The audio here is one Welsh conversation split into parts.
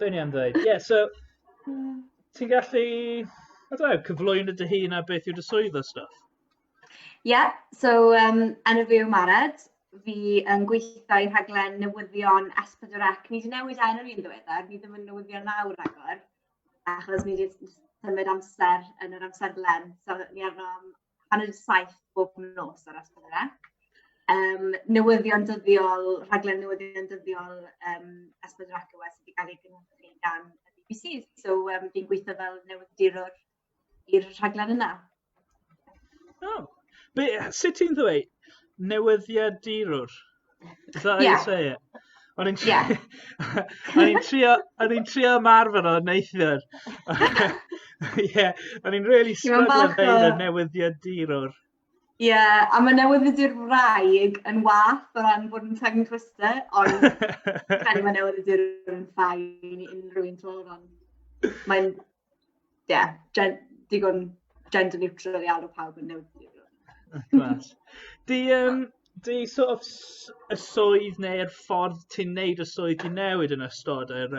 Be ni am ddweud? Yeah, so, ti'n gallu, I don't know, cyflwyno dy hun a beth yw dy swydd a stuff? Yeah, so enw fi yw Mared. Fi yn gweithio i rhaglen newyddion S4C. Ni wedi newid enw ni'n ddiweddar, ni ddim yn newyddion nawr rhagor, achos ni wedi symud amser yn yr amserlen. So ni arno am 6:30 bob nos ar S4C. Newyddion dyddiol, rhaglen newyddion dyddiol S4C yw e sydd wedi cael ei gynhyrchu gan y BBC. So fi'n gweithio fel newyddiadurwr i'r rhaglen yna. Oh. Be, sut ti'n ddweud? Newyddiadurwr? Is that how you say it? O'n i'n Yeah. O'n i'n trio ymarfer o neithiwr. Ie, o'n i'n really Ti'n meddwl struggle bach ddeud y newyddiadurwr. Ie, yeah, a mae newyddiadurwraig yn wath o ran bod yn tongue twister, ond credu mae newyddiadurwr yn fine i unrhyw un tro, ond mae'n, ie, yeah, digon gender neutral i alw pawb yn newyddiadurwr. Class. Di sort of y swydd neu'r ffordd ti'n neud y swydd di newid yn ystod yr,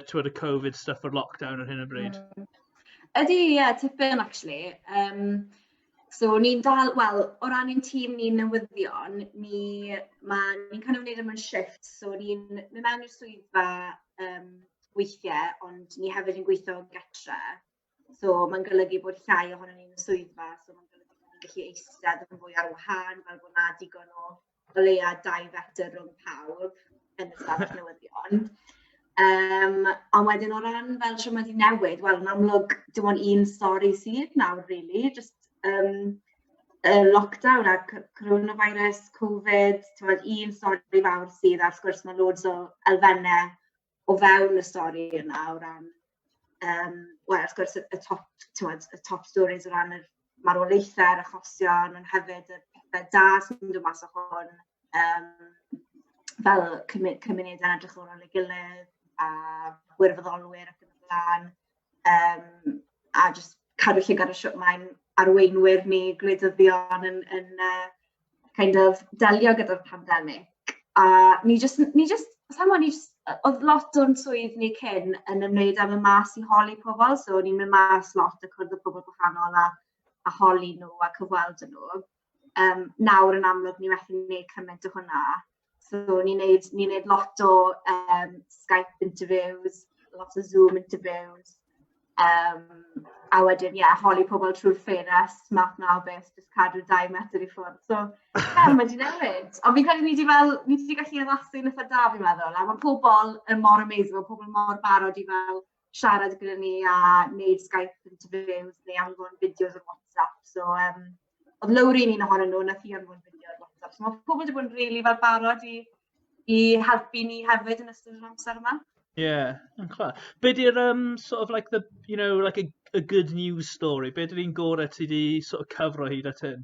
t'wod, y Covid stuff o'r lockdown ar hyn o bryd? Ydy, ie, yeah, tipyn, actually. So ni'n dal, wel, o ran ein tîm ni'n newyddion, ni'n kind of wneud e mewn shift. So ni'n mynd mewn i'r swyddfa weithiau, ond ni hefyd yn gweithio gatre. So mae'n golygu bod llai ohono ni'n y swyddfa, so mae'n golygu bod ni'n gallu eistedd yn fwy ar wahân, fel bod na digon o leia 2 fetr rhwng pawb yn y stafell newyddion. Ond wedyn o ran fel shwt mae 'di newid, wel, yn amlwg dim ond un stori sydd nawr, really, just y lockdown a coronavirus, Covid, t'mod, un stori fawr sydd, a wrth gwrs mae loads o elfennau o fewn y stori yna o ran, wel, wrth gwrs y top, t'mod, y top stories o ran yr marwolaethau, yr achosion, ond hefyd y pethau da sy'n dod mas o hwn, fel cymunedau'n edrych ar ôl ei gilydd, a gwirfoddolwyr ac yn y blaen, a just cadw llygad ar shwt mae'n arweinwyr ni, gwleidyddion yn kind of delio gyda'r pandemig. A ni just, sa'n ni just, oedd lot o'n swydd ni cyn yn ymwneud â mynd mas i holi pobl, so ni'n mynd mas lot a cwrdd â pobl gwahanol a holi nhw a cyfweld â nhw. Nawr yn amlwg ni methu gwneud cymaint o hwnna. So ni'n neud lot o Skype interviews, lot o Zoom interviews. A wedyn, ie, yeah, holi pobl trwy'r ffenest, math na o beth, just cadw 2 metr i ffwrdd. So, ie, yeah, mae 'di newid. Ond fi'n credu ni 'di fel, ni 'di gallu addasu yn eitha da, fi'n meddwl. A mae pobl yn mor amazing, mae pobl mor barod i fel siarad gyda ni a wneud Skype interviews neu anfon fideos ar WhatsApp. So, oedd Lowri yn un ohonyn nhw, nath hi anfon fideo ar WhatsApp. So mae pobl wedi bod yn really fel barod i helpu ni hefyd yn ystod yr amser yma. Yeah, yn class. Be di'r sort of like the, like a good news story? Be di'r un gorau ti di sort of cyfro hyd at hyn?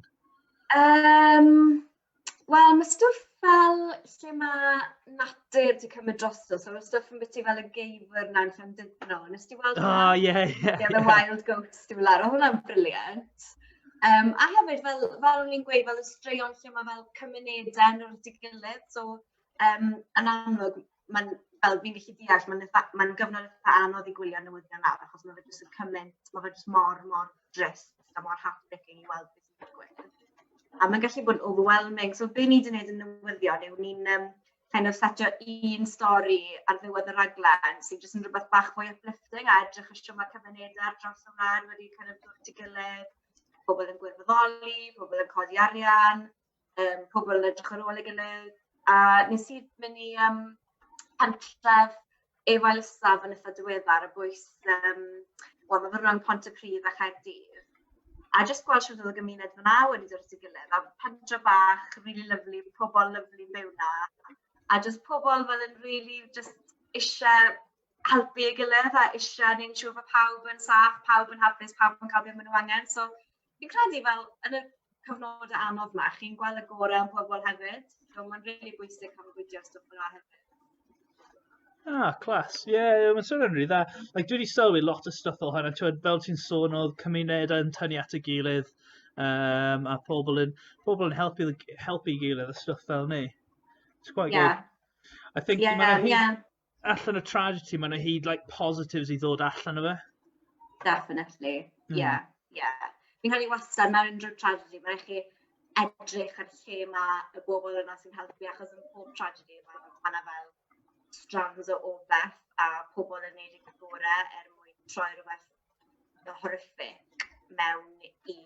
Wel, mae stwff fel lle mae natur 'di cymryd drosto. So mae stwff yn byti fel y geifr na'n Llandudno. Nes ti weld hwnna? Oh, ie. Yeah, the wild goats di fel. Oedd hwnna'n brilliant. A hefyd, fel o'n i'n gweud, fel y straeon lle mae fel cymunedau yn wrth ei gilydd. So, yn amlwg, mae'n, fel fi'n gallu deall, mae'n gyfnod eitha anodd i gwylio newyddion nawr, achos mae fe jyst yn cymaint, mae fe jyst mor, mor drist a mor heartbreaking i weld beth sy'n digwydd. A mae'n gallu bod yn overwhelming. So be ni wedi gwneud yn newyddion yw ni'n kind of setio un stori ar ddiwedd y raglen sy'n jyst yn rhywbeth bach fwy uplifting a edrych ar shwt mae cymunedau ar draws y wlad wedi kind of dod at ei gilydd, pobl yn gwirfoddoli, pobl yn codi arian, pobl yn edrych ar ôl ei gilydd. A nes i mynd i pentref Efail Isaf yn eitha diweddar, y bwys, wel, mae fe rhwng Pontypridd a Chaerdydd. A jyst gweld shwt oedd y gymuned fyna wedi dod at ei gilydd. A pentre bach, really lovely, pobl lovely yn byw 'na. A jyst pobl fel yn really just eisiau helpu ei gilydd a eisiau neud yn siŵr bod pawb yn saff, pawb yn hapus, pawb yn cael beth maen nhw angen. So fi'n credu fel yn y cyfnodau anodd 'ma, chi'n gweld y gorau yn pobl hefyd. So mae'n really bwysig canolbwyntio ar stwff fel 'na hefyd. Ah, class. Ie, yeah, mae'n swnio'n rili dda. Like, dwi wedi sylwi lot o stuff fel hynna. T'wod, fel ti'n sôn oedd cymunedau yn tynnu at ei gilydd a pobl yn helpu gilydd a stuff fel 'ny. It's quite good. I think yeah, hyd, allan o tragedy, mae'n hyd like positives i ddod allan o fe. Definitely, yeah. Fi'n credu wastad mewn unrhyw tragedy, mae'n rhaid chi edrych ar lle mae y bobl yna sy'n helpu, achos yn pob tragedy mae yna fel strands o beth a pobl yn neud eu gorau er mwyn troi rhywbeth horrific mewn i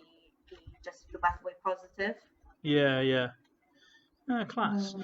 just rhywbeth fwy positif. Yeah. Ah, class.